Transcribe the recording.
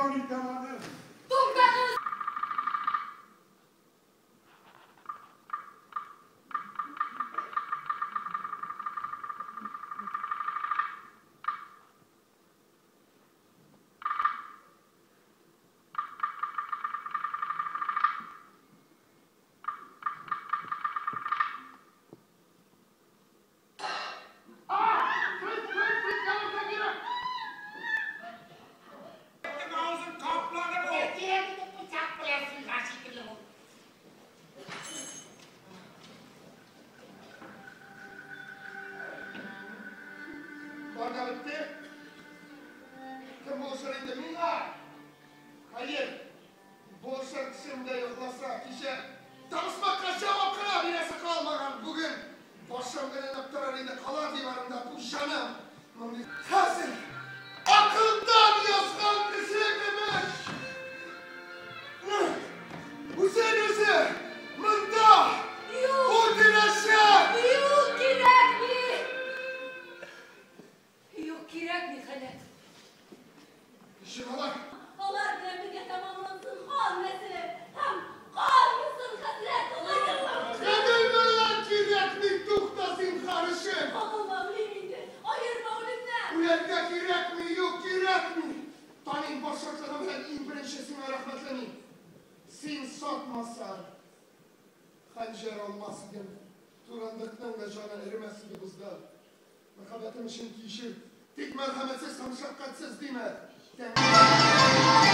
Зыян итәм аны. Туктагыз! Кем булышыр инде миңа? Хәер, булышыр кешем дә йокласа, кичә табышмакка җавап кына бирәсе калмаган. Бүген башым эленеп торыр инде кала диварында бу җаным. Мондый хәзер акылдан язган кеше кебек. Үзен үзе монда үтерәчәк! Юк, кирәкми! Юк, кирәкми, Халәт. Ничек алай? Алар белән бергә тәмамлансын хан нәселе һәм кан юсын хәзрәт Гобәйдулла. Гадел белән кирәкми, тукта зинһар өчен! Кагылма, үлим инде, аерма үлемнән! Үләргә кирәкми, юк, кирәкми! Таныйм, бар шатлыгым белән иң беренче сиңа рәхмәтле мин. Син сатмасаң, хәнҗәр алмас идем. Турандыкның да җаны эремәс иде бозда. Мәхәббәтем өчен кичер, тик мәрхәмәтсез һәм шәфкатьсез димә. Тәңре.